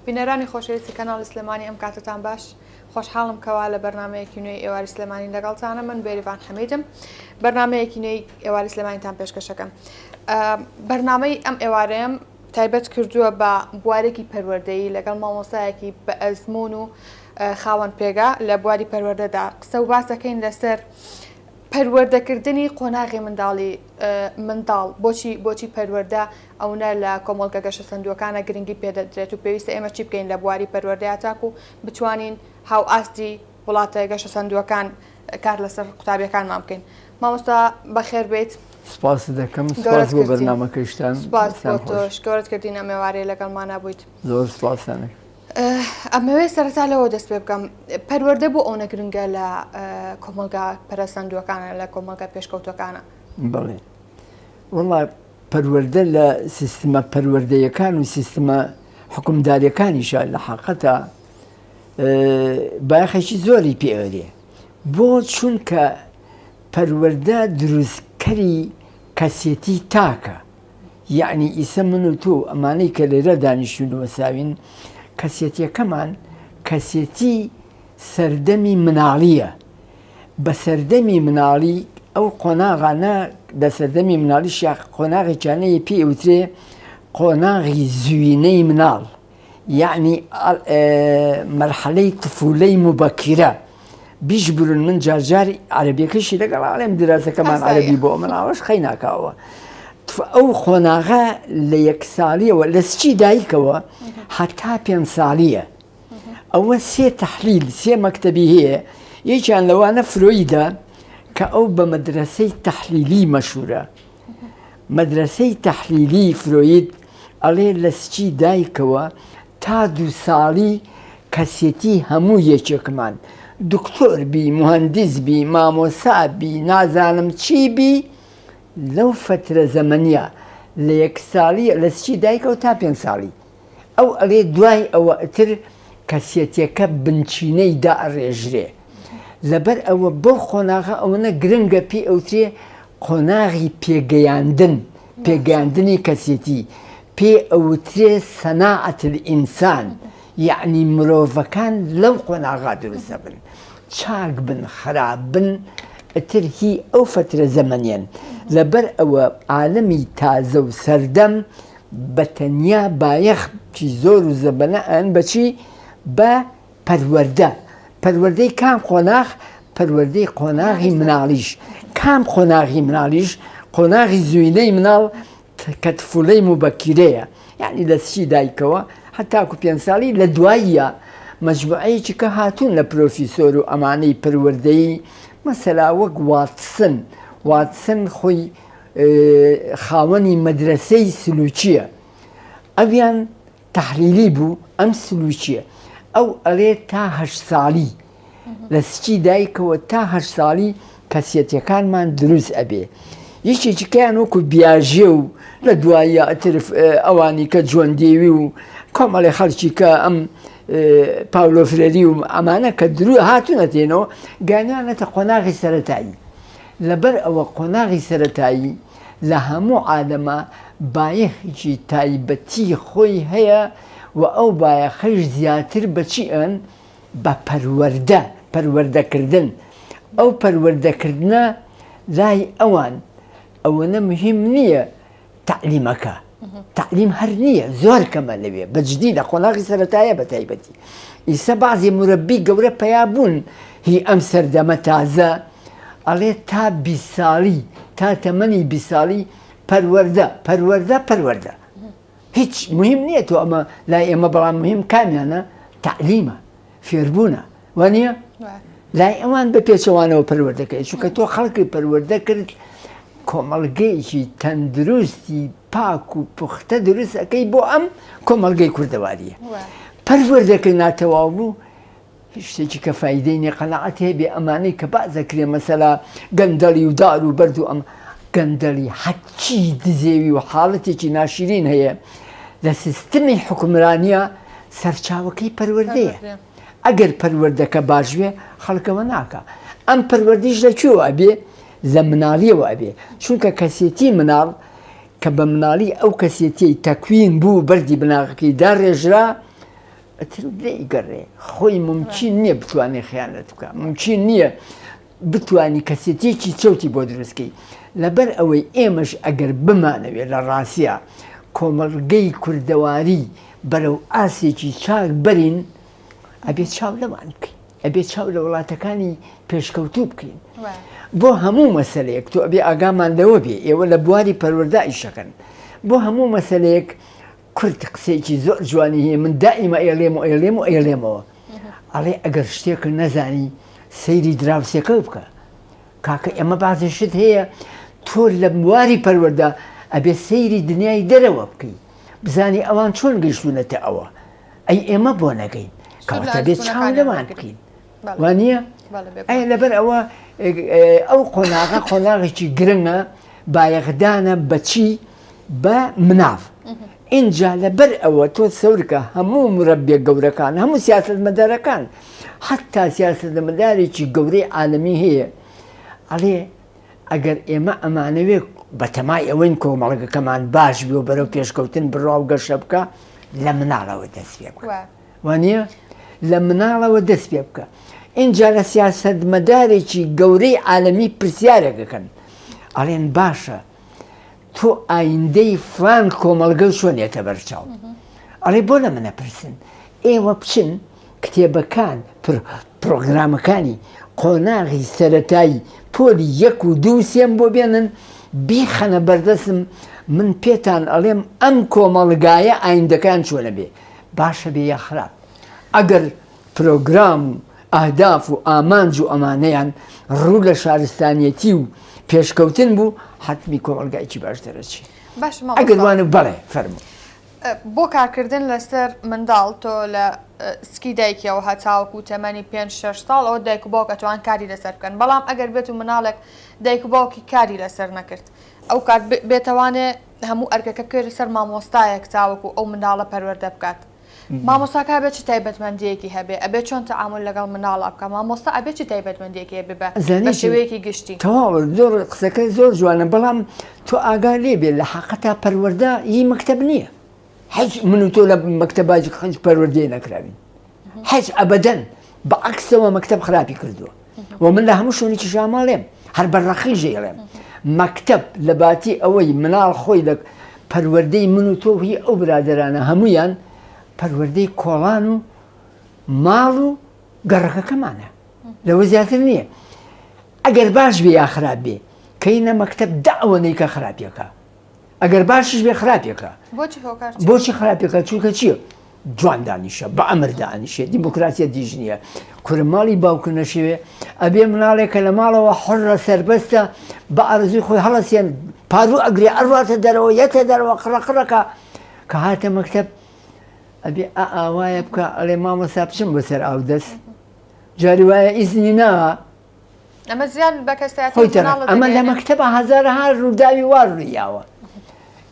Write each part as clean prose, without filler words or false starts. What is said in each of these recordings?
بینەرانی خۆشەویستی کەناڵی سلێمانی ئەم کاتەتان باش خۆشحاڵم کەوا لە بەرنمەیەکی نوێی ئێواری سلێمانی لەگەڵتانە من بێریڤان حەمیدم بەرنمەیەکی نوێی ئێواری سلێمانیتان پێشکەشەکەم بەرنمەی ئەم ئێوارەیەم تایبەت کردووە بە بوارێکی پەروەردەیی لەگەڵ مامۆستایەکی بە ئەزموون و خاوەن پێگە لە بواری پەروەردەدا قسە و باس دەکەین لەسەر پەروەردەکردنی قۆناغی منداڵی منداڵ بۆچی بۆچی پەروەردە ئەونە لە کۆمەڵگە گەشەسەندووەکانە گرنگی پێدەدرێت و پێویستە ئێمە چی بکەین لە بواری پەروەردەیا تاکو بتوانین هاوئاستی وڵاتە گەشەسەندووەکان کار لەسەر قوتابیەکانمان بکەین. مامۆستا بەخێر بێیت. سپاست دەکەم سپاس بۆ بەرنامەکەشتان. سپاس بۆ تۆش گەورەت کردین ئەم ئێوارەیە لەگەڵمانا بوویت. زۆر سپاستان دەکەم. ئەمەوێ سەرەتا لەوە دەست پێ بکەم پەروەردە بۆ ئەونە گرنگە لە کۆمەڵگا پەرەسەندووەکانە لە کۆمەڵگا پێشکەوتووەکانە؟ بەڵێ وەڵا پەروەردە لە سیستمە پەروەردەیەکان و سیستمە حکومداریەکانیشە لە حەقەتە بایەخێکی زۆری پێ ئەدرێ بۆ چونکە پەروەردە دروستکەری کەسێتی تاکە یەعنی ئیسە من و تۆ و ئەمانەی کە لێرە دانیشتوین و وەساوین کەسێتیەکەمان کەسێتی سەردەمی مناڵیە بە سەردەمی مناڵی ئەو قۆناغانە لە سەردەمی مناڵیشیا قۆناغێکیان هەیە پێی ئەوترێ قۆناغی زوینەی مناڵ یەعنی مەرحەلەی تفولەی موبەکیرە بیشبرون من جارجار عەرەبیەکەشی لەگەڵ ئەڵێم دراسەکەمان عەرەبی بۆ مناڵەش خەی ناکاوە ئەو قۆناغە لە یەک ساڵیەوە لە سچی دایکەوە هەتا پێ ساڵیە ئەوە سێ تەحلیل سێ مەکتەبی هەیە یەکیان لەوانە فرۆیدە کە ئەو بە مەدرسەی تەحلیلی مەشهورە مەدرەسەی تەحلیلی فرۆید ئەڵێ لە سکی دایکەوە تا دووساڵی کەسێتی هەموو یەکێکمان دکتۆر بی موهەندیس بی مامۆسا بی نازانم چی بی لەو فەترە زەمەنیە لە یەک ساڵی لە سکی دایکەوە تا پێنج ساڵی ئەو ئەڵێ دوای ئەوە ئتر کەسێتیەکە بنچینەی دائەڕێژرێ لەبەر ئەوە بەو قۆناغە ئەوەنە گرنگە پێی ئەوترێ قۆناغی پێگەیاندن پێگەیاندنی کەسێتی پێ ئەوترێ سەناعەت الئینسان یەعنی مرۆڤەکان لەو قۆناغا دروست دەبن چاک بن خراپ بن ئتر هی ئەو فەترە زەمەنیەن لەبەر ئەوە عالەمی تازە و سەردەم بە تەنیا بایەخی زۆر و زەبەنە ئەن بەچی بە پەروەردە پەروەردەی کام قۆناغ پەروەردەی قۆناغی مناڵیش کام قۆناغی مناڵیش قۆناغی زوینەی مناڵ کە تفولەی موبەکیرەیە یعنی لە سکی دایکەوە هەتاکو پێ ساڵی لە دواییە مەجموعەیەکی کە هاتوون لە پرۆفیسۆر و ئەمانەی پەروەردەیی مەسەلا وەک واتسن واتسن خۆی خاوەنی مەدرەسەی سلوکیە ئەویان تەحلیلی بوو ئەم سلوکیە ئەو ئەڵێ تا هەشت ساڵی لە سکی دایکەوە تا هەشت ساڵی کەسیەتەکانمان دروست ئەبێ یەکێکیکەیان وەکو بیاژێ و لە دواییە ئەترف ئەوانی کە جوەندێوی و کۆمەڵی خەڵکی کە ئەم پاولۆ فرێری و ئەمانە کە درو هاتوونەتێنەوە گەیانیانەتە قۆناغی سەتایی لەبەر ئەوە قۆناغی سەرەتایی لە هەموو عالەما بایەخێکی تایبەتی خۆی هەیە و ئەو بایەخەش زیاتر بە چی ئەن؟ بە پەروەردە، پەروەردەکردن. ئەو پەروەردەکردنە لای ئەوان ئەوەنە مهم نییە تەعلیمەکە، تەعلیم هەر نییە، زۆر کەمە لەوێ بە جدی لە قۆناغی سەرەتایە بە تایبەتی. ئیسە بەعزێ مورەبی گەورە پەیا بوون هی ئەم سەردەمە تازە ئەڵێ تا 20 ساڵی تا تەمەنی 20 ساڵی پەروەردە پەروەردە پەروەردە هیچ مهم نییە تۆ ئەمە لای ئێمە بەڵام مهم کامیانە تەعلیمە فێربوونە وانە لای ئەوان بە پێچەوانەوە پەروەردەکەی چونکە تۆ خەڵکی پەروەردە کرد کۆمەڵگەیەکی تەندروستی پاک و پوختە دروست ئەەکەی بۆ ئەم کۆمەڵگەی کوردەواریە پەروەردەکەی ناتەواو بوو هیچ شتێکی کە فایدەی نیە قەناعەت هەیە بێ ئەمانەی کە باس دەکرێ مەسەلا گەندەڵی و دار و بەرد و ئەم گەندەڵی هەرچی دزێوی و حاڵەتێکی ناشرین هەیە لە سیستمی حکومرانیە سەرچاوەکەی پەروەردەیە ئەگەر پەروەردەکە باش بێ خەڵکەوە ناکە ئەم پەروەردیش لە کوێوە ئەبێ لە مناڵیەوە ئەبێ چونکە کەسێتی مناڵ کە بە مناڵی ئەو کەسێتیەی تەکوین بوو بەردی بناغەکەی داڕێژرا. ئەتر لێی گەڕێ خۆی مومکین نییە بتوانێ خیانەت بکە مومکین نییە بتانی کەسێتیەکی چەوتی بۆ دروستکەی لەبەر ئەوەی ئێمەش ئەگەر بمانەوێت لە ڕاستە کۆمەڵگەی کوردەواری بەرەو ئاسێکی چاک بەرین ئەبێ چاو لەوان بکەین ئەبێ چاو لە وڵاتەکانی پێشکەوتوو بکەین بۆ هەموو مەسلەیەک تۆ ئەبێ ئاگامان لەوە بێ ئێوە لە بواری پەروەردە ئیشەکەن بۆ هەموو مەسلەیەک کورد قسەیەکی زۆر جوانی هەیە من دائیمە ئێڵێم و ئێڵێم و ئێڵێمەوە ئەڵێ ئەگەر شتێک نەزانی سەیری دراوسێکە بکە کاکە ئێمە بازی شت هەیە تۆ لە بواری پەروەردە ئەبێ سەیری دنیای دەرەوە بکەی بزانی ئەوان چۆن گەیشتونەتە ئەوە ئەی ئێمە بۆ نەگەین کەواتە بێت چاو لەوان بکەین وانە ئەی لەبەر ئەوە ئەو قۆناغە قۆناغێکی گرنگە بایەخدانە بەچی بە مناڵ اینجا لەبەر ئەوە تۆ سەورکە هەموو مرەبیە گەورەکان هەموو سیاستمەدارەکان حتا سیاستمەدارێکی گەورەی عالەمی هەیە ئەڵێ ئەگەر ئێمە ئەمانەوێ بەتەمای ئەوەین کۆمەڵگەکەمان باش بێ و بەرەو پێشکەوتن بڕوا و گەشە بکە لە مناڵەوە دەست پێ بکە وانە لە مناڵەوە دەست پێ بکە اینجا لە سیاستمەدارێکی گەورەی عالەمی پرسیارێکەکەن ئەڵێن باشە تۆ ئایندەی فلان کۆمەڵگە چۆن یەتە بەرچاو ئەڵێ بۆ لە منە پرسن ئێوە بچن کتێبەکان پرۆگرامەکانی قۆناغی سەرەتایی پۆلی یەک و دوو سێم بۆ بێنن بیخەنە بەردەستم من پێتان ئەڵێم ئەم کۆمەڵگایە ئایندەکان چۆنە بێ باشە بێ یا خراپ ئەگەر پرۆگرام و ئەهداف و ئامانج و ئەمانەیان ڕوو لە شارستانیەتی و پێشکەوتن بوو حەتمی کۆمەڵگایەکی باش دەرەچێ باشە مامۆستا ئەگەر وانە بەڵێ فەرموو. بۆ کارکردن لەسەر منداڵ تۆ لە سکی دایکیەوە هەتاوەکو تەمەنی پێنج شەش ساڵ ئەوە دایک و باوک ئەتوان کاری لەسەر بکەن بەڵام ئەگەر بێت و مناڵێک دایک و باوکی کاری لەسەر نەکرد ئەو کات بێتەوانێ هەموو ئەرکەکە بکەوێتە سەر مامۆستایەک تاوەکو ئەو منداڵە پەروەردە بکات مامۆستاکە ئەبێ چ تایبەتمەندیەکی هەبێ ئەبێ چۆن تەعامول لەگەڵ مناڵا بکا مامۆستا ئەبێ چ تایبەتمەندیەکی هەبێ بە بە شێوەیەکی گشتی؟ تەواو زۆر قسەکە زۆر جوانە بەڵام تۆ ئاگا لێ بێ لە حەقەتا پەروەردە ی مەکتەب نییە حەج من و تۆ لە مەکتەبا حەج پەروەردەی نەکراوین حەج ئەبەدەن بە عەکسەوە مەکتەب خراپی کردووە و من لە هەموو شوێنێکی ژاماڵێم هەر بە ڕەقی ژێڵێم مەکتەب لە باتی ئەوەی مناڵ خۆی لە پەروەردەی من و تۆ هی ئەو برادەرانە هەمویان پەروەردەی کۆڵان و ماڵ و گەڕەکەکەمانە لەوە زیاتر نییە ئەگەر باش بێ یا خراپ بێ کەینە مەکتەب داوەنەی کە خراپیەکە ئەگەر باشیش بێ خراپێکە بۆچی خراپێکە چونکە چییە جوان دانیشە بە ئەمر دانیشێ دیموکراسیە دیش نییە کورە ماڵی باوکە نەشێوێ ئەبێ مناڵێکە لە ماڵەوە حڕە سربەستە بە ئارزوی خۆی هەڵەسیێن پاروو ئەگرێ ئەڕواتە دەرەوە یەتە دەرەوە قڕە قڕەکە کە هاتە مەکتەب ئەبێ ئا ئاوایە بکە ئەڵێ مامۆستا بچم بۆ سەر ئاو دەست جاری وایە ئیزنی ناوە ئەمە زیان بە کەسایەتی خۆی تەنە مناڵە ئەمە لە دەگەیەنێ؟ مەکتەبا هەزارەها ڕووداوی وا ڕوویاوە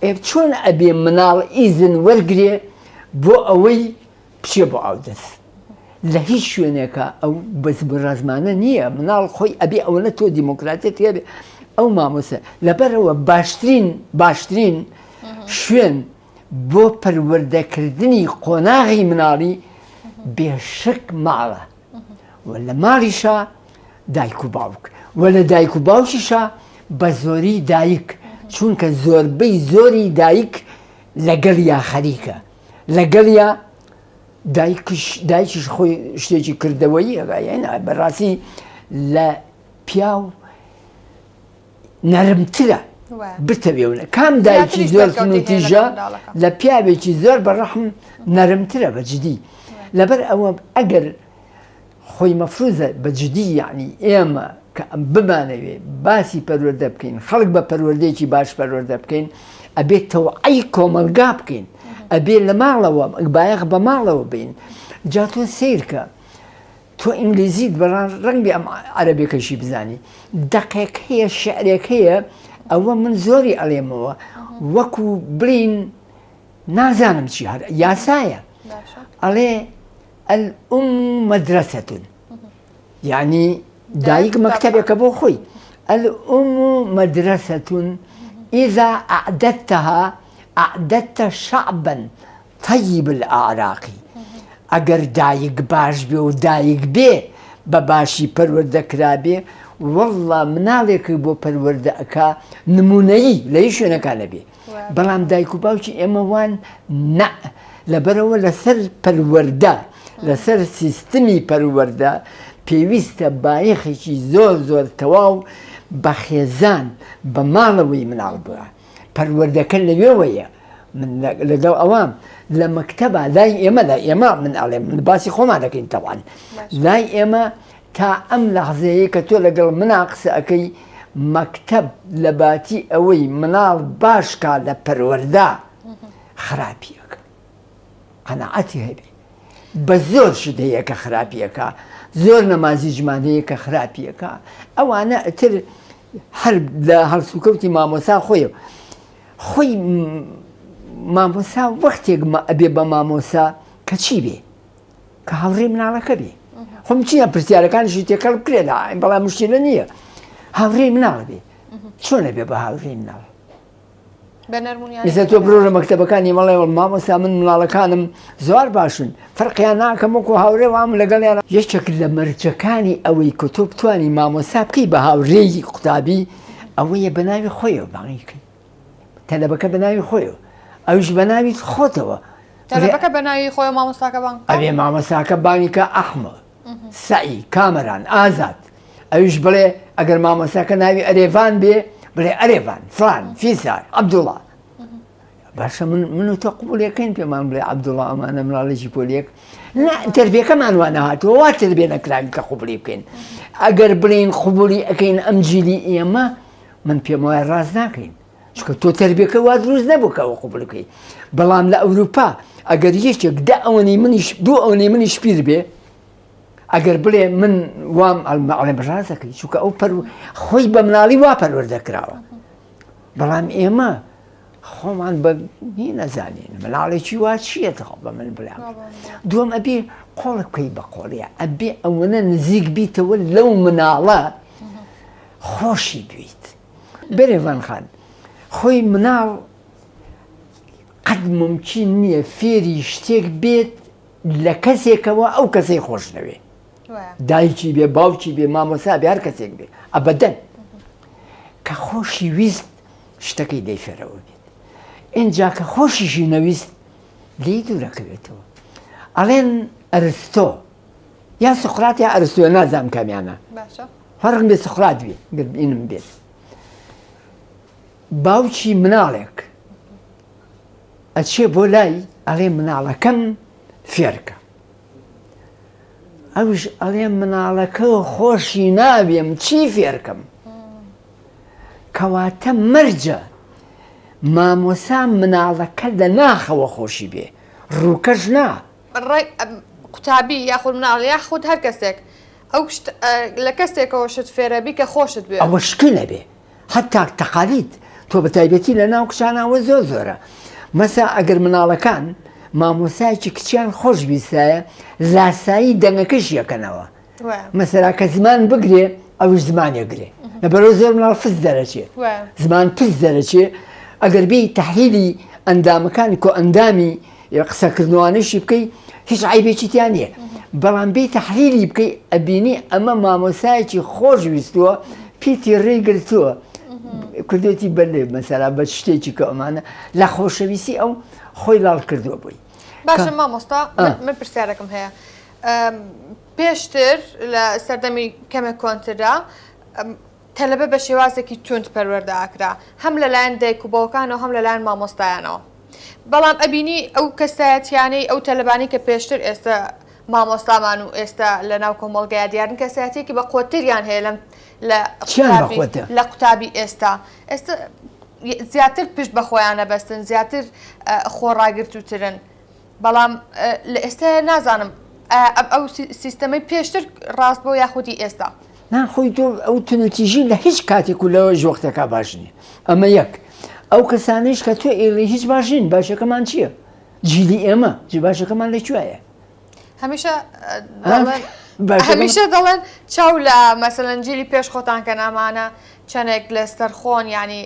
ئێ چۆن ئەبێ مناڵ ئیزن وەرگرێ بۆ ئەوەی بچێ بۆ ئاودەست لە هیچ شوێنێکە ئەو بەس ڕزمانە نییە مناڵ خۆی ئەبێ ئەوەنە تۆ دیموکراتیەت هەبێ ئەو مامۆستا لەبەرەوە باشترین باشترین شوێن بۆ پەروەردەکردنی قۆناغی مناڵی بێشک ماڵە و لە ماڵیشا دایک و باوک و لە دایک و باوکیشا بە زۆری دایک چونکە زۆربەی زۆری دایک لەگەڵیا خەریکە لەگەڵیا دایکش دایکیش خۆی شتێکی کردەوەیە بەڕاستی لە پیاو نەرمترە بتەوێ و کام دایکی زۆر تونوتیژە لە پیاوێکی زۆر بە ڕەحم نەرمترە بە جدی لەبەر ئەوە ئەگەر خۆی مەفروزە بە جدی یعنی ئێمە کە ئەم بمانەوێ باسی پەروەردە بکەین خەڵک بە پەروەردەیەکی باش پەروەردە بکەین ئەبێت تەوعی کۆمەلگا بکەین ئەبێ لە ماڵەوە بایەخ بە ماڵەوە بین جا تۆ سیرکە تۆ ئینگلیزیت بەڵام ڕەنگبێ ئەم عەرەبیەکەشی بزانی دەقێک هەیە شعرێک هەیە ئەوە من زۆری ئەڵێمەوە وەکو بڵین نازانم چی هەر یاسایە ئەڵێ الأم مدرسة یعنی دایک مەکتەبێکە بۆ خۆی الأم مدرسة إذا أعددتها أعددت شعبا طيب الأعراق. ئەگەر دایک باش بێ و دایک بێ بە باشی پەروەردە کرابێ واللە مناڵێکت بۆ پەروەردە ئەکا نمونەیی لە هیچ شوێنەکا نەبێ بەڵام دایک و باوکی ئێمە وان نا لەبەرەوە لەسەر پەروەردە لەسەر سیستمی پەروەردە پێویستە بایەخێکی زۆر زۆر تەواو بە خێزان بە ماڵەوەی مناڵ بووە پەروەردەکە لەوێوەیە من لەگەڵ ئەوام لە مەکتەبە لای ئێمە لای ئێمە من ئەڵێم من باسی خۆمان دەکەین تەوان لای ئێمە تا ئەم لەحزەیە کە تۆ لەگەڵ منا قسە ئەەکەی مەکتەب لە باتی ئەوەی مناڵ باشکا لە پەروەەردە خراپیەکە قەناعەتی هەبێ بە زۆر شت هەیە کە خراپیەکە زۆر نەمازیجمان هەیە کە خراپیەکە ئەوانە ئەتر هەر لە هەڵسوکەوتی مامۆسا خۆی خۆی مامۆسا وەختێک ئەبێ بە مامۆسا کە چی بێ کە هاوڕێ مناڵەکە بێ خۆم چیە پرسیارەکانیشی تێکەڵ بکرێت بەڵام مشکلە نییە هاوڕێ مناڵ بێ چۆنە بێ بە هاوڕێ مناڵ ئیستا تۆ برۆ لە مەکتەبەکانی مەڵێ مامۆستا من مناڵەکانم زۆر باشن فەرقیان ناکەم وەکو هاورێ وام لەگەڵیان. یەکێک لە مەرجەکانی ئەوەی کە تۆ بتوانی مامۆستا بکەی بە هاورێی قوتابی ئەوەیە بە ناوی خۆیەوە بانگی کەی تەلەبەکە بە ناوی خۆیەوە ئەویش بە ناوی خۆتەوە تەلەبەکە بە ناوی خۆی مامۆستاکە بانگ ئەبێ مامۆستاکە بانگی کە ئەحمە سەعی کامەران ئازاد ئەویش بڵێ ئەگەر مامۆستاکە ناوی ئەرێڤان بێ بڵێ ئەرێڤان فلان فیسار عەبدوڵا باشە من من و تۆ قبولەکەین پێمان بڵێ عەبدوڵا ئەمانە مناڵێکی پۆلیەک نا تربیەکەمان وا نەهاتووە وا تربیە نەکراوین کە قبولی بکەین ئەگەر بڵێین قبولی ئەەکەین ئەم جیلی ئێمە من پێم وایە ڕاست ناکەین چونکە تۆ تربیەکە وا دروست نەبوو کە ئەوە قبول بکەی بەڵام لە ئەوروپا ئەگەر یەکێک دە ئەوەنەی منیش دوو ئەوەنەی منیش پیر بێ ئەگەر بڵێ من وام ئەڵێم ڕازەکەی چونکە ئەو پەر خۆی بە مناڵی وا پەروەردە کراوە بەڵام ئێمە خۆمان بە هی نەزانین مناڵێکی وا چییە تەخۆ بە من بڵێ دووەم ئەبێ قۆڵ بکەی بە قۆڵیە ئەبێ ئەوەنە نزیک بیتەوە لەو مناڵە خۆشی بویت بەرێڤان خان خۆی مناڵ قەت ممکن نییە فێری شتێک بێت لە کەسێکەوە ئەو کەسەی خۆش نەوێ دایکی بێ باوکی بێ مامۆسا بێ هەر کەسێک بێ ئەبەدەن کە خۆشی ویست شتەکەی دەیفێرەوە بێت ئینجا کە خۆشیشی نەویست لێی دوورەکەوێتەوە ئەڵێن ئەرستۆ یا سوقرات یا ئەرستۆ نازانم کامیانە فەرق بێ سوقرات بێ گربینم بێت باوکی مناڵێک ئەچێ بۆ لای ئەڵێ مناڵەکەم فێرکە ئەوش ئەڵێ مناڵەکە خۆشی ناوێم چی فێرکەم کەواتە مەرجە مامۆسا مناڵەکە لە ناخەوە خۆشی بێ ڕووکەش نا قوتابی یاخود مناڵ یاخود هەر کەسێک ئەو لە کەسێکەوە شت فێرەبی کە خۆشت بێ ئەوە شکل نەبێ هەتا تەقالید تۆ بە تایبەتی لە ناو کچانە ئەوە زۆر زۆرە مەسا ئەگەر مناڵەکان مامۆسایەکی کچیان خۆش بیستایە لاسایی دەنگەکەش یەکەنەوە مەسەرا کە زمان بگرێ ئەوش زمانێ گرێ لەبەرەوە زۆر مناڵ فز دەرەچێ زمان پز دەرەچێ ئەگەر بی تحلیلی ئەندامەکانی کۆ ئەندامی قسەکردنوانەشی بکەی هیچ عیبێکی تیا نییە بەڵام بێ تحلیلی بکەی ئەبینی ئەمە مامۆسایەکی خۆش ویستووە پیتی ڕێی گرتووە کردێتی بەلێ مەسەلا بە شتێکی کە ئەمانە لە خۆشەویستی ئەو خۆی لاڵ کردووە بووی باشە مامۆستا من پرسیارێکم هەیە پێشتر لە سەردەمی کەمێک کۆنتردا تەلەبە بە شێوازێکی توند پەروەردە ئەکرا هەم لەلایەن دایک و باوکانەوە هەم لەلایەن مامۆستایانەوە بەڵام ئەبینی ئەو کەسایەتیانەی ئەو تەلەبانی کە پێشتر ئێستا مامۆستامان و ئێستا لە ناو کۆمەڵگەیا دیارن کەسایەتیەکی بە قوتریان هەیە لەم لە قوتابی لە قوتابی ئێستا ئێستا زیاتر پشت بە خۆیانە بەستن زیاتر خۆڕاگرتووترن بەڵام لە ئێستا نازانم ئەو سیستەمەی پێشتر ڕاست بۆ یاخودی ئێستا. نا خۆی تۆ ئەو تونوتیژی لە هیچ کاتێک و لەوەش وەختەکە باش نییە ئەمە یەک ئەو کەسانەیش کە تۆ ئێڵی هیچ باش نین باشەکەمان چییە جیلی ئێمە جی باشەکەمان لە کوێیە هەمیشە هەمیشە دەڵێن چاو لە مەسەلەن جیلی پێش خۆتان کە نامانە. چەندێک لەسەر خۆن یعنی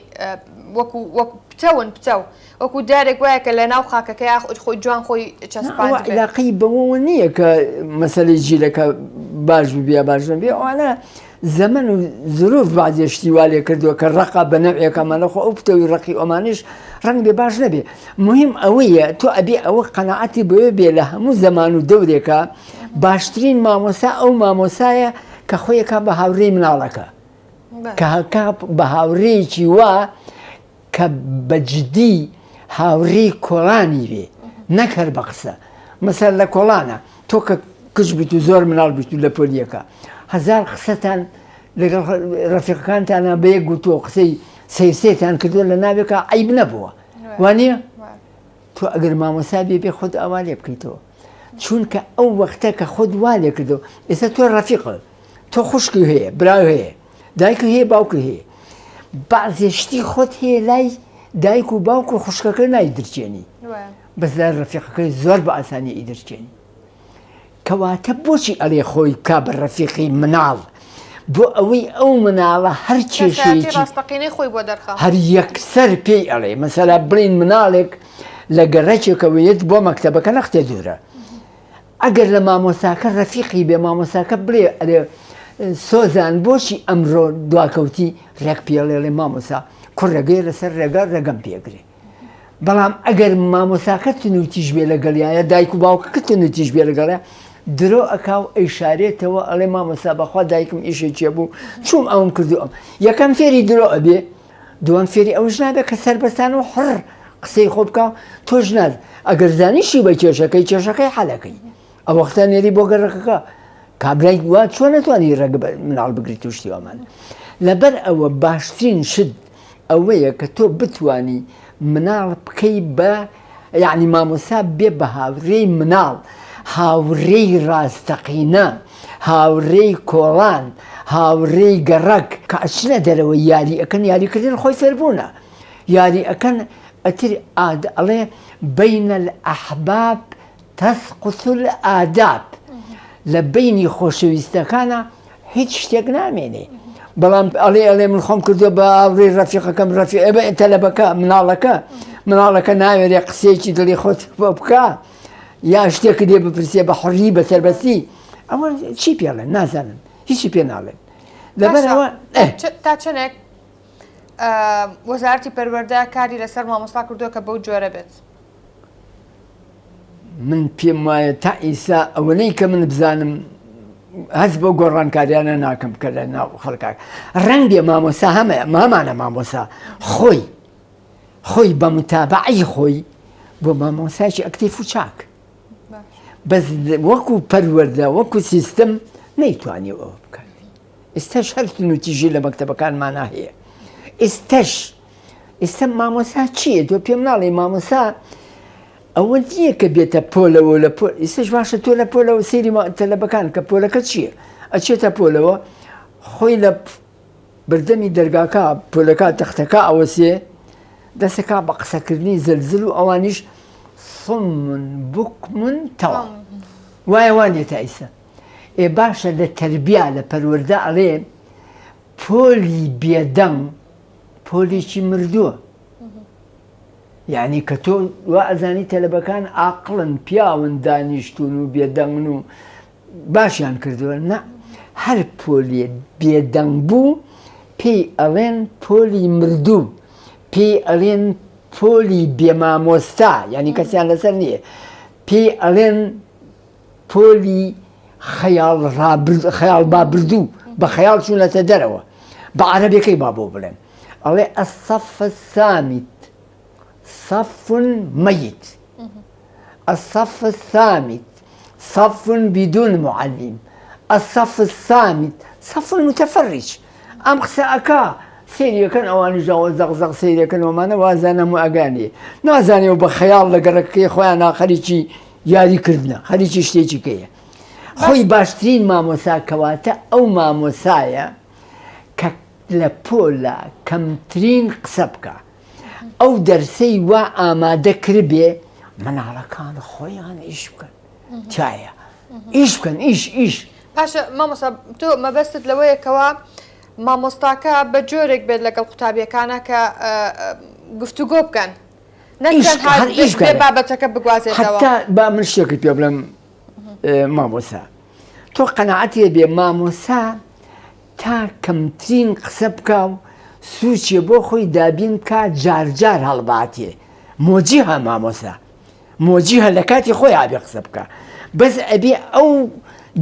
وەکو وەک پتەون پتەو وەکو دارێک وایە کە لە ناو خاکەکەیا خۆی جوان خۆی چەسپاند بێت. عیلاقەی بەوەوە نییە کە مەسەلەی جیلەکە باش ببێ یا باش نەبێ ئەوانە زەمەن و زروف بەعزێ شتی وا لێ کردووە کە ڕەقە بە نەوعێک ئەمانە خۆ ئەو پتەوی ڕەقی ئەمانیش ڕەنگ بێ باش نەبێ مهم ئەوەیە تۆ ئەبێ ئەوە قەناعەتی بەوێ بێ لە هەموو زەمان و دەورێکە باشترین مامۆسا ئەو مامۆسایە کە خۆیەکە بە هاوڕێی مناڵەکە کە هەکا بە هاوڕێیەکی وا کە بە جدی هاوڕێی کۆڵانی بێ نەک هەر بە قسە مەسەر لە کۆڵانە تۆ کە کچ بیت و زۆر مناڵ بیت و لە پۆلیەکە هەزار قسەتان لەگەڵ ڕەفیقەکانتانە بە یەک گوتووە قسەی سەیرسێتان کردووە لە ناوێکە عیب نەبووە وانە تۆ ئەگەر مامۆسا بێ بێ خۆت ئاوا لێ بکەیتەوە چونکە ئەو وەختە کە خۆت وا لێ کردو ئێستا تۆ ڕەفیقە تۆ خوشکی هەیە برای هەیە دایک هەیە باوک هەیە بەعزێ شتی خۆت هەیە لای دایک و باوک و خوشکەکە نایدرچێنی بەس لای ڕەفیقەکەی زۆر بە ئاسانی ئیدرچێنی کەواتە بۆچی ئەڵێ خۆی کا بە ڕەفیقی مناڵ بۆ ئەوەی ئەو مناڵە هەر کێشەیەکی ڕاستەقینەی خۆی بۆ دەرخا هەر یەکسەر پێی ئەڵێ مەسەلا بڵین مناڵێک لە گەڕەکێکەوە یەت بۆ مەکتەبەکە نەختێ دوورە ئەگەر لە مامۆستاکە ڕەفیقی بێ مامۆستاکە بڵێ ئەرێ سۆزان بۆچی ئەمڕۆ دواکەوتی ڕێک پێڵێڵێ مامۆسا کوڕ ڕێگەیە لەسەر ڕێگا ڕێگەم پێگرێ بەڵام ئەگەر مامۆساکە تونوتیش بێ لەگەڵیا یا دایک و باوکەکە تونوتیش بێ لەگەڵیا درۆ ئەکا و ئەیشارێتەوە ئەڵێ مامۆسا بەخوا دایکم ئیشێکیە بوو چوم ئەوم کردو ئەم یەکەم فێری درۆ ئەبێ دووەم فێری ئەوش نابێ کە سەربەستان و حڕ قسەی خۆ بکە تۆش ناز ئەگەر زانیشی بە کێشەکەی کێشەکەی حەلەکەی ئەو وەختە نێری بۆ گەڕەکەکە کابرای وا چۆن نەتوانی ڕێگە بە مناڵ بگریت و شتی وامان لەبەر ئەوە باشترین شت ئەوەیە کە تۆ بتانی مناڵ بکەی بە یعنی مامۆسا بێ بە هاوڕێی مناڵ هاوڕێی ڕاستەقینە هاوڕێی کۆڵان هاوڕێی گەڕەک کە ئەچنە دەرەوە یاری ئەکەن یاریکردن خۆی فێربوونە یاری ئەکەن ئەتر ئاد ئەڵێ بین الأحباب تسقط الآداب لە بەینی خۆشەویستەکانا هیچ شتێک نامێنێ بەڵام ئەڵێ ئەڵێ من خۆم کردووە بە هاوڕێی ڕەفیقەکەم ڕەفی ئەبە تەلەبەکە مناڵەکە مناڵەکە ناوێرێ قسەیەکی دڵی خۆت بۆ بکە یا شتێک لێ بپرسێ بە حڕی بە سەربەستی ئەوە چی پێڵێن نازانم هیچی پێ ناڵێن لەبەرەوە تا چەندێک وەزارەتی پەروەردە کاری لەسەر مامۆستا کردووە کە بەو جۆرە بێت من پێم وایە تا ئیسا ئەوەنەی کە من بزانم هەست بۆ گۆڕانکاریانە ناکەم کە لە ناو خەڵکاک ڕەنگێ مامۆسا هەمە مامانە مامۆسا خۆی خۆی بە متابعی خۆی بۆ مامۆسایکی ئەکتیف و چاک بەس وەکو پەروەردە وەکو سیستم نەیتوانی ئەوە بکات ئێستاش هەر تونوتیژی لە مەکتەبەکانمانا هەیە ئێستاش ئێستا مامۆسا چییە تۆ پێم ناڵێ مامۆسا ئەوە نییە کە بێتە پۆلەوە لە پۆل ئێستاش باشە تۆ لە پۆلەوە سەیری تەلەبەکان کە پۆلەکە چییە ئەچێتە پۆلەوە خۆی لە بەردەمی دەرگاکە پۆلەکە تەختەکە ئەوەسێ دەسەکە بە قسەکردنی زلزل و ئەوانیش صم بکم تەواو وایە وانە تا ئیستا ئێ باشە لە تەربیا لە پەروەردە ئەڵێ پۆلی بێدەنگ پۆلێکی مردووە یعنی کە تۆ وا ئەزانی تەلەبەکان ئاقڵن پیاون دانیشتون و بێدەنگن و باشیان کردووە نا هەر پۆلیە بێدەنگ بوو پێی ئەڵێن پۆلی مردوو پێی ئەڵێن پۆلی بێمامۆستا یعنی کەسیان لەسەر نییە پێی ئەڵێن پۆلی خەیاڵ ڕابرد خەیاڵ بابردوو بە خەیاڵ چوونەتە دەرەوە بە عەرەبیەکەی با بۆ بڵێم ئەڵێ الصف الصامت صف میت الصف الصامت صف بدون معلم الصف الصامت صف متفرج ئەم قسە ئەکا سەیریەکەن ئەوانیش ئەوە زەق زەق سەیرەکەن ومانە وازانە هەموو ئەگانێ نازانێ و بە خەیاڵ لە گەڕەکەی خۆیان خەریکی یاری کردنە خەریکی شتێکی کەیە خۆی باشترین مامۆسا کەواتە ئەو مامۆسایە کە لە پۆلە کەمترین قسە بکە ئەو دەرسەی وا ئامادە کردبێ مناڵەکان خۆیان ئیش بکەن تایە ئیش بکەن ئیش ئیش باشە مامۆسا تۆ مەبەستت لەوەیە کەوا. مامۆستاکە بە جۆرێک بێت لەگەڵ قوتابیەکانە کە گفتوگۆ بکەن بابەتەکە بگوازێتەوە. با من شتێکت پێ بڵێم مامۆسا تۆ قەنەعەتێ بێ مامۆسا تا کەمترین قسە بکا و سوچێ بۆ خۆی دابین بکا جارجار هەڵباتێ مۆجیها مامۆسا مۆجیهە لە کاتی خۆی ئابێ قسە بکا بەس ئەبێ ئەو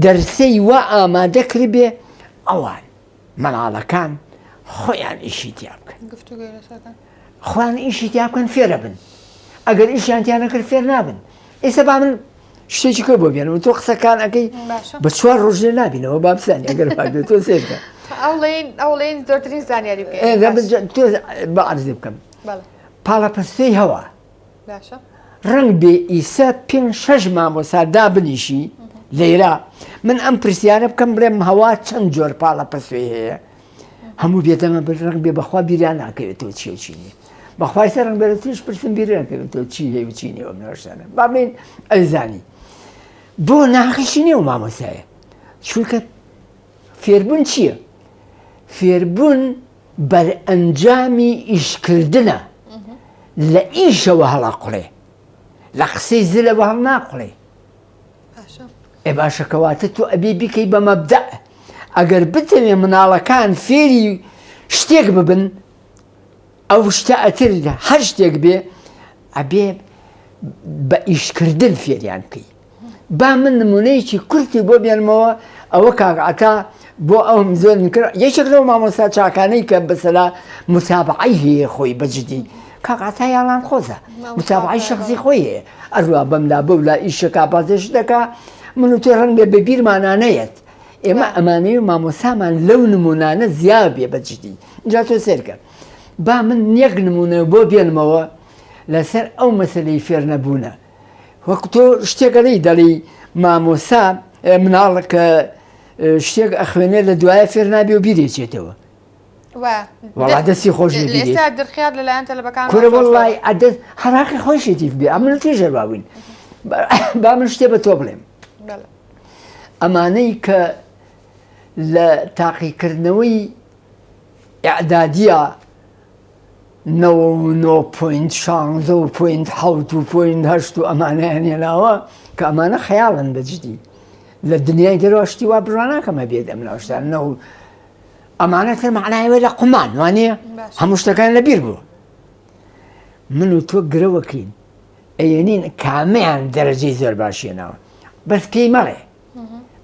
دەرسەی وا ئامادە کردبێ ئەوان مناڵەکان خۆیان ئیشی تیا بکەن خۆیان ئیشی تیا بکەن فێرە بن ئەگەر ئیشیان تیا نەکرد فێر نابن ئێستا با من شتێکی کە بۆ بێنم تۆ قسەکان ئەەکەی بە چوار ڕۆژ لێ نابینەوە با بزانانی ئەگەر تۆ سێرکە ئەوڵین زۆرترین زانیاری تۆ بە عەرزی بکەم پاڵەپەستۆی هەوا باشە ڕەنگ بێ ئیسە پێنج شەش مامۆسا دابنیشی لێرە من ئەم پرسیارە بکەم بڵێم هەوا چەند جۆر پاڵە پەسوێ هەیە هەموو بێدەمە بر ڕەنگ بێ بەخوا بیریان ناکەوێتەوە چیە چی نیە بەخوای سەر ڕەنگ بێ توش پرسم بیریان کەوێتەوە چی هەیە و چی نیە ئەم نوێژانە با بڵێین ئەیزانی بۆ ناخیشی نیە و مامۆسایە چونکە فێربوون چییە فێربوون بەرئەنجامی ئیشکردنە لە ئیشەوە هەڵەقوڵێ لە قسەی زلەوە هەڵناقوڵێ ئێ باشە کەواتە تۆ ئەبێ بیکەی بە مەبدەع ئەگەر بتەوێ مناڵەکان فێری شتێک ببن ئەو شتە ئەتر هەر شتێک بێ ئەبێ بە ئیشکردن فێریان بکەی با من نمونەیەکی کورتی بۆ بێنمەوە ئەوە کاک عەتا بۆ ئەوم زۆر کرد یەکێک لەو مامۆستا چاکانەی کە بەسەلا متابعەی هەیە خۆی بە جدی کاک عەتا یاڵان خۆزە متابعەی شخصی خۆی هەیە ئەروا بەملا بەولا ئیشەکە بازێش دەکا من و تۆ ڕەنگ بێ بە بیرمانا نەیەت ئێمە ئەمانەی و مامۆسامان لەو نمونانە زیاد بێ بە جدی جا تۆ سێرکە با من یەک نمونە بۆ بێنمەوە لەسەر ئەو مەسلەی فێرنەبوونە وەک تۆ شتێک ئەڵێی دەڵێی مامۆسا مناڵ کە شتێک ئەخوێنێ لە دوایە فێر نابێ و بیرێچێتەوە وەڵا دەستی خۆش ئێستا درخیار لەلایەن تەلەبەکان کورە وەڵای ئەدەست هەراقی خۆشێتی بێ ئەمن تێژە بابووین با من شتێ بە تۆ بڵێم ئەمانەی کە لە تاقیکردنەوەی ئەعدادیە 99 point شانزە و point حەوت و point هەشت و ئەمانەیان هێناوە کە ئەمانە خەیاڵن بە جدی لە دنیای دەرەوە شتی وا بڕوا ناکەم هەبێت ئەم ناوشتان نە و ئەمانە تر معنایەوە لە قومان وانە هەموو شتەکان لە بیر بوو من و تۆ گرەوەکەین ئەیەنین کامیان دەرەجەی زۆر باشێنەوە بەس پێی مەڵێ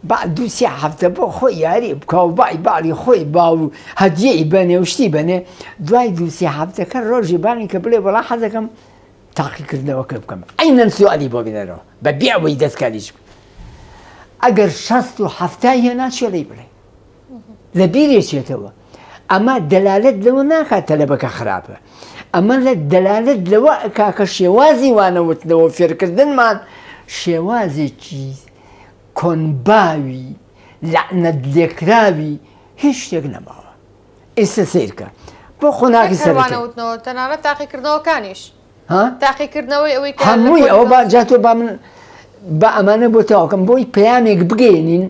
با دوو سێ هەفتە بۆ خۆی یاری بکا و بای باڵی خۆی با و هەدیەی بەنێ و شتی بەنێ دوای دوو سێ هەفتەکە ڕۆژی بانی کە بڵێ وەڵا حەزەکەم تاقیکردنەوەکە بکەم عەینەن سوالی بۆ بێنەرەوە بە بێ ئەوەی دەستکاریش بکە ئەگەر شەست و حەفتای هێنا چێ لێی بڵێ لە بیرێچێتەوە ئەمە دەلالەت لەوە ناکات تەلەبەکە خراپە ئەمە لە دەلالەت لەوە ئەکا کە شێوازی وانەوتنەوە فێرکردنمان شێوازێکی کۆنباوی لەعنەت لێکراوی هیچ شتێک نەماوە ئێستا سەیرکە بۆ قۆناغی سەرەتایی وانەوتنەوە تەنانەت تاقیکردنەوەکانیش تاقیکردنەوەی ئەوەی کە هەمووی ئەوە با جا تۆ با من با ئەمانە بۆ تەواوکەم بۆی پەیامێک بگەێنین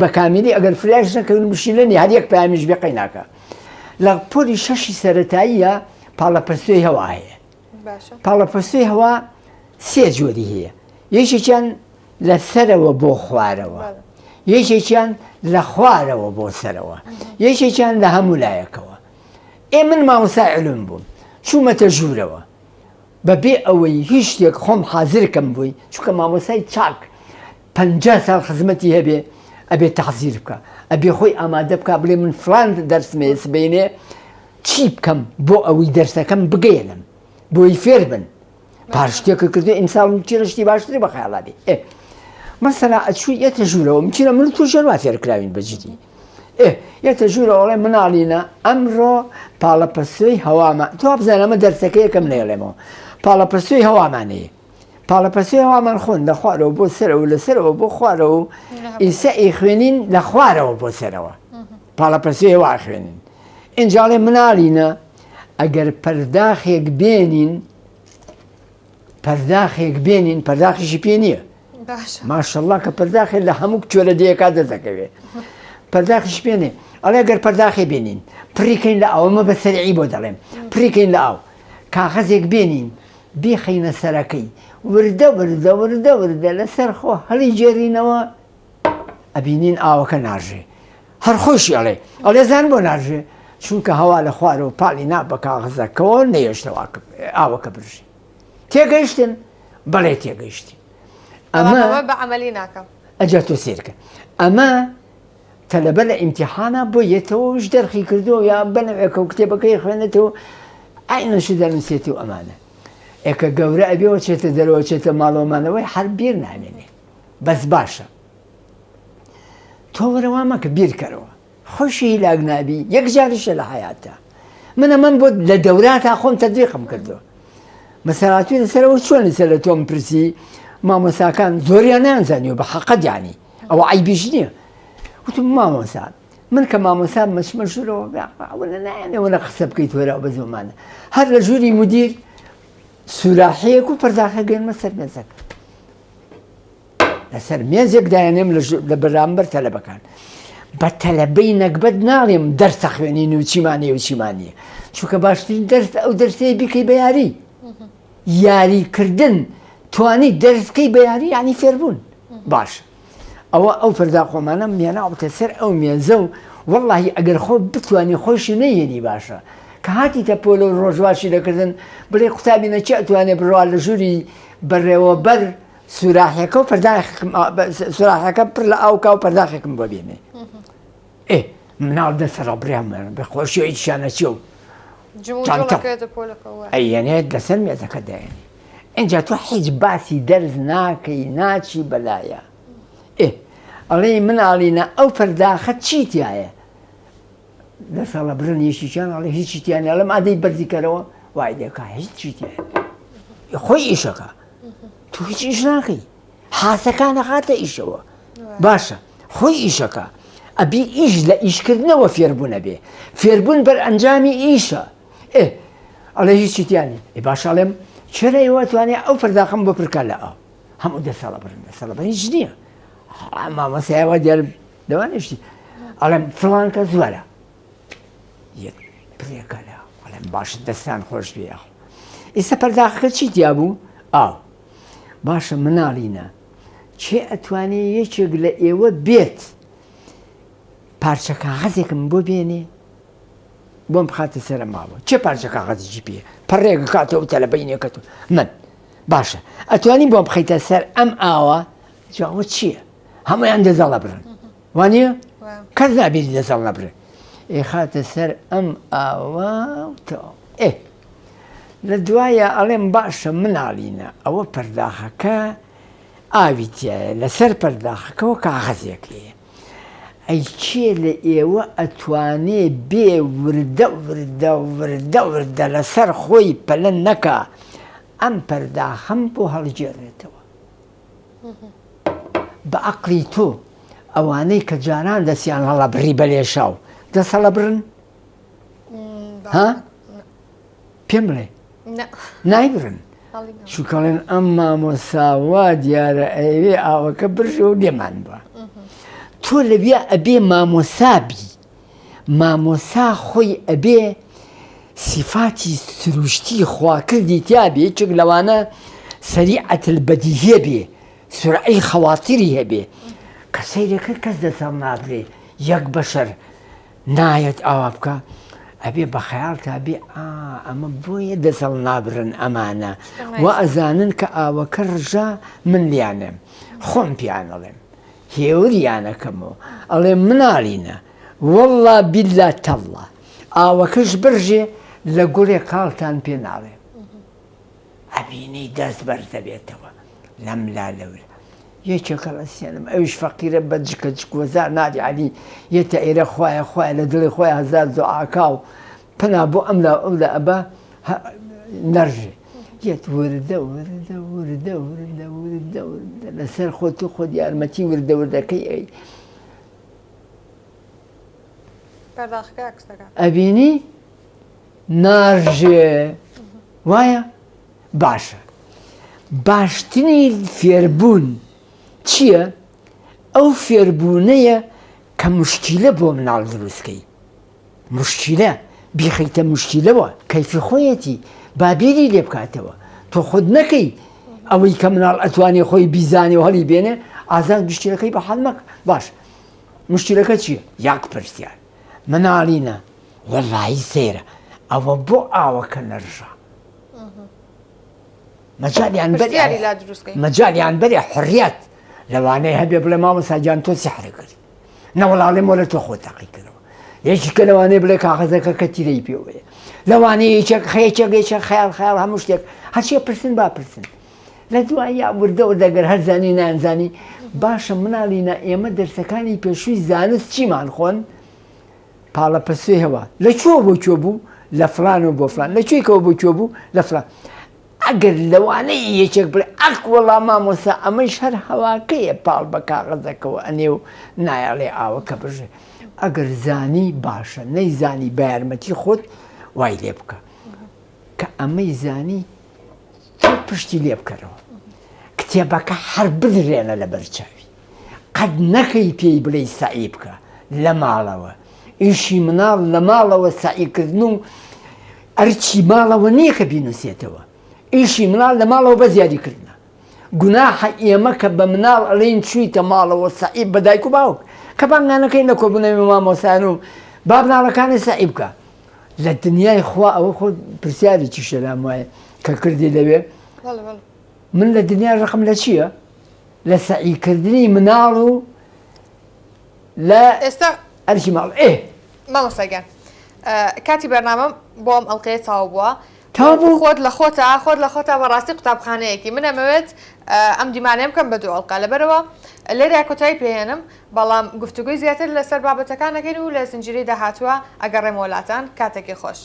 بە کامیلی ئەگەر فریاش نەکەون مشیلە نیە هەر یەک پەیامیش بێ قەی ناکە لە پۆلی شەشی سەرەتاییە پاڵەپەستۆی هەوا هەیە پاڵەپەستۆی هەوا سێ جۆری هەیە یەکێکیان لە سەرەوە بۆ خوارەوە یەکێکیان لە خوارەوە بۆ سەرەوە یەکێکیان لە هەموو لایەکەوە ئێ من مامۆستای علوم بووم چوومەتە ژوورەوە بەبێ ئەوەی هیچ شتێک خۆم حازر کەم بۆی چونکە مامۆستای چاک 50 ساڵ خزمەتی هەبێ ئەبێ تەحزیر بکە ئەبێ خۆی ئامادە بکە بڵێ من فلان دەرسمێ سبەینێ چی بکەم بۆ ئەوەی دەرسەکەم بگەیەنم بۆی فێر بن پار شتێکە کردو ئیمساڵ مچینە شتی باشتری بە خەیاڵا بێ ئێ مەسەلا ئەچوو یەتە ژوورەوە مچینە من تو ژێر وا فێر کراوین بە جدی ئێ یەتە ژوورەوە ئەڵێ مناڵینە ئەمڕۆ پاڵەپەستۆی هەوامە تو بزانە ئەمە دەرسەکە یەکەم نەیڵێمەوە پاڵەپەستۆی هەوامان هەیە پاڵەپەستۆی هەوامان خۆن لە خوارەوە بۆ سەرەوە لە سەرەوە بۆ خوارەوە و ئیسە ئەیخوێنین لە خوارەوە بۆ سەرەوە پاڵەپەستۆی هەوا ئەخوێنین ئینجاڵێ مناڵینە ئەگەر پەرداخێک بێنین پەرداخێک بێنین پەرداخیشی پێ نییە ماشەڵڵا کە پەرداخێک لە هەموو کچۆرە دەیەکا دەست دەکەوێت. پەرداخیش بێنێ ئەڵێ گەر پەرداخێ بێنین پڕیکەین لە ئاو ئەمە بە سەرعی بۆ دەڵێم پڕیکەین لە ئاو کاغەزێک بێنین بیخەینە سەرەکەی وردە وردە وردە وردە لەسەر خۆ هەڵی گێرینەوە ئەبینین ئاوەکە ناژێ هەر خۆشی ئەڵێ ئەڵێ زان بۆ ناژێ چونکە هەوا لە خوارەوە پاڵی نا بە کاغەزەکەەوە نەیەشتەوە ئاوەکە برژێ تێگەیشتن بەڵێ تێگەیشتین ئەمە بە عملی ناکەم ئەجا تۆ سێرکە ئەمە تەلەبە لە ئیمتیحانا بۆ یەتەوە وش دەرخی کردو یا بەنەوێکە و کتێبەکەی خوێنێتەوە عینەشی دەنووسێت و ئەمانە ئێکە گەورە ئەبێەوە چێتە دەرەوە چێتە ماڵەوەمانەوەی هەر بیر نامێنێ بەس باشە تۆ وەرەوا مەکە بیرکەرەوە خۆشی هیلاک نابی یەک جاریشە لە حیاتدا من ئەمەم بۆ لە دەوراتا خۆم تەدریقم کردو مەسەراتوی لەسەرەوە چۆن لەسەر لە تۆم پرسی مامۆساکان زۆریان نانزانیوە بە حەقەت یانی ئەوە عیبیش نییە وتم مامۆسا من کە مامۆسا مەچمە ژوورەوە نایانەوە لە قسە بکەیت وەرە بە زۆمانە هەر لە ژووری مدیر سوراحەیەک و پەرداخە گەنمە سەر مێزەکە لەسەر مێزێک دایانێم لە بەرامبەر تەلەبەکان بە تەلەبەی نەگبەت ناڵێم دەرسە خوێنین و چیمانەیە و چیمانە چونکە باشترین دەرس ئەو دەرسەیە بیکەی بە یاری یاریکردن توانی دەرس بکەی بە یاری یعنی فێربوون باش ئەوە ئەو پەردا خۆمانە مێناوتە سەر ئەو مێزە و وەڵی ئەگەر خۆ بتوانی خۆشی نەیەنی باشە کە هاتیتە پۆلە و ڕۆژواشی دەکردن بڵێ قوتابی نەچی ئەتوانێ بڕوا لە ژووری بەڕێوەبەر سوراحەکە و پەرداخێکم سوراحەکە پڕ لە ئاو کا و پەرداخێکم بۆ بێنێ ئێ مناڵ دەسەڕە بریان بە خۆشی هیچیان نەچێ و ئەیەنێت لەسەر مێزەکە دایێنێ ئینجا تۆ هیچ باسی دەرس ناکەی ناچی بەلایە ئێ ئەڵێ مناڵینە ئەو پەرداخە چی تایە دەسەڵە برن یەکیان ئەڵێ هیچی تیان ئەڵم ئادەی بەرزی کەرەوە وای دەکا هیچی تیان خۆی ئیشەکە تۆ هیچ ئیش ناکەی حاسەکان ئەخاتە ئیشەوە باشە خۆی ئیشەکە ئەبی ئیش لە ئیشکردنەوە فێربوون ئەبێ فێربوون بەر ئەنجامی ئیشە ئێ ئەڵێ هیچی تیانی ئێ باشە ئەڵێم چرا ئێوە توانێ ئەو پەرداخم بۆ پرکا لە ئاو هەموو دەسەڵە برن دەسەڵە بە هیچ نییە مامۆستایەوە دیار لەوانێشتی ئەڵێم فڵان کە زوەرە یەک پرێکە لە ئەڵێم باش دەستان خۆش بێ ئێستا پەرداخەکە چی تیا بوو ئاو باشە مناڵینە کێ ئەتوانێ یەکێک لە ئێوە بێت پارچە کاغەزێکم بۆ بێنێ بۆم بخاتە سەرە ماوە چێ پارچە کاغەزێکی پێ پەڕێک کاتەوە تەلەبینێکە من باشە ئەتوانی بۆم بخەیتە سەر ئەم ئاوە جاوە چییە؟ هەموویان دەزەڵ ئەبرن وانە کەس نابێت دەزەڵ نەبرن ئێخاتە سەر ئەم ئاوا ئێ لە دوایە ئەڵێم باشە مناڵینە ئەوە پەرداخەکە ئاوی تایە لەسەر پەرداخەکەەوە کاغەزێک هەیە ئەی کێ لە ئێوە ئەتوانێ بێ وردە وردە وردە وردە لەسەر خۆی پەلە نەکا ئەم پەرداخەم بۆ هەڵگێڕێتەوە بە عەقڵی تۆ ئەوانەی کە جاران دەستیان هەڵەبڕی بە لێشاو دەست هەڵەبڕن ها پێم بڵێ نایبرن چونکەڵێن ئەم مامۆساوا دیارە ئەوێ ئاوەکە برژە و لێمان بووە تۆ لەویا ئەبێ مامۆسابی مامۆسا خۆی ئەبێ سیفاتی سروشتی خواکردی تیا بێ یەکێک لەوانە سەریعەت البدیهیە بێ سرعەی خەواتری هەبێ کە سەیرەکە کەس دەسەڵ نابرێ یەک بەشەر نایەت ئاوا بکە ئەبێ بە خەیاڵ تا بێ ئا ئەمە بۆیە دەسەڵ نابرن ئەمانە و ئەزانن کە ئاوەکە ڕژا من لیانم خۆم پیانەڵێم هێوریانەکەمەوە ئەڵێ مناڵینە وەڵڵا بیللا تەڵڵا ئاوەکەش برژێ لە گوڵێ کاڵتان پێ ناڵێم ئەبینی دەست بەرزەبێتەوە لەم لا لەولا یەکێکە ڕەسیێنم ئەویش فەقیرە بە جکە جکۆزا نادی عەلی یەتە ئێرە خوایە خوایە لە دڵی خۆی هەزار دوعاکا و پەنا بۆ ئەم لا ئەو لا ئەبا نەرژێ یەت وردە وردە وردە وردە وردە وردە لەسەر خۆت و خۆت یارمەتی وردە وردەکەی ئەی ئەبینی نارژێ وایە باشە باشترین فێربوون چییە؟ ئەو فێربوونەیە. کە مشکیلە بۆ مناڵ دروستکەی مشکیلە بیخەیتە مشکیلەوە کەیفی خۆیەتی با بیری لێ بکاتەوە تۆ خۆت نەکەی ئەوەی کە مناڵ ئەتوانێ خۆی بیزانێ و هەڵی بێنێ ئازاد مشکیلەکەی بە حەل مەکە باش مشکیلەکە چییە یاک پرسیار مناڵینە وەڵایی سەیرە ئەوە بۆ ئاوەکە نەرژا مەجالیان بەرێ مەجالیان بەرێ حڕیات لەوانەیە هەبێ بڵێ مامۆستا گیان تۆ سیحرە کرد نەوەڵاڵێ مۆلە تۆ خۆ تاقی کردەوە یەکی کە لەوانەیە بڵێ کاغەزەکە کە تیرەی پێوەیە لەوانەیە یەکێک خەیەکێک یەکێک خەیاڵ خەیاڵ هەموو شتێک هەرچیە پرسن با پرسن لە دواییا وردە وردە گەر هەر زانی نانزانی باشە مناڵینە ئێمە دەرسەکانی پێشووی زانست چیمان خۆن پاڵەپەستۆی هەوا لە کوێوە بۆ کوێ بوو؟ لە فڵانەوە بۆ فڵان، لە کوێیکەوە بۆ کوێ بوو؟ لە فڵان. ئەگەر لەوانەیە یەکێک بڵێ ئەخ وەڵا مامۆستا ئەمەیش هەر هەواکەیە پاڵ بە کاغەزەکەوە ئەنێ و نایەڵێ ئاوەکە بڕژێ. ئەگەر زانی باشە، نەیزانی بە یارمەتی خۆت وای لێ بکە. کە ئەمەی زانی تۆ پشتی لێ بکەرەوە. کتێبەکە هەر بدرێنە لەبەر چاوی. قەت نەکەی پێی بڵێی سەعی بکە لە ماڵەوە ئیشی مناڵ لە ماڵەوە سەعیکردن و ئەرچی ماڵەوە نییە کە بینوسێتەوە ئیشی مناڵ لە ماڵەوە بە زیادیکردنە گوناحە ئێمە کە بە مناڵ ئەڵێین چوویتە ماڵەوە سەعی بە دایک و باوک کە بانگانەکەی لە کۆبوونەوەی مامۆسایان و با مناڵەکانی سەعی بکە لە دنیای خوا ئەوە خۆ پرسیارێکی شەلام وایە کە کردی لەوێ من لە دنیا ڕقم لە چییە؟ لە سەعی کردنی مناڵ و لە ئێستا ئەرکی ماڵ ئێ مامۆستا گیان کاتی بەرنامەم بۆ ئەم ئەڵلقەیە تەواو بووە تەواو خۆت لە خۆتا خۆت لە خۆتا بەڕاستی قوتابخانەیەکی من ئەمەوێت ئەم دیمانەیە بکەم بە دوو ئەڵلقە لەبەرەوە لێرە کۆتایی پێهێنم بەڵام گفتوگۆی زیاتر لەسەر بابەتەکان ئەکەین و لە زنجیرەی داهاتووە ئەگەڕێمەوە لاتان کاتێکی خۆش.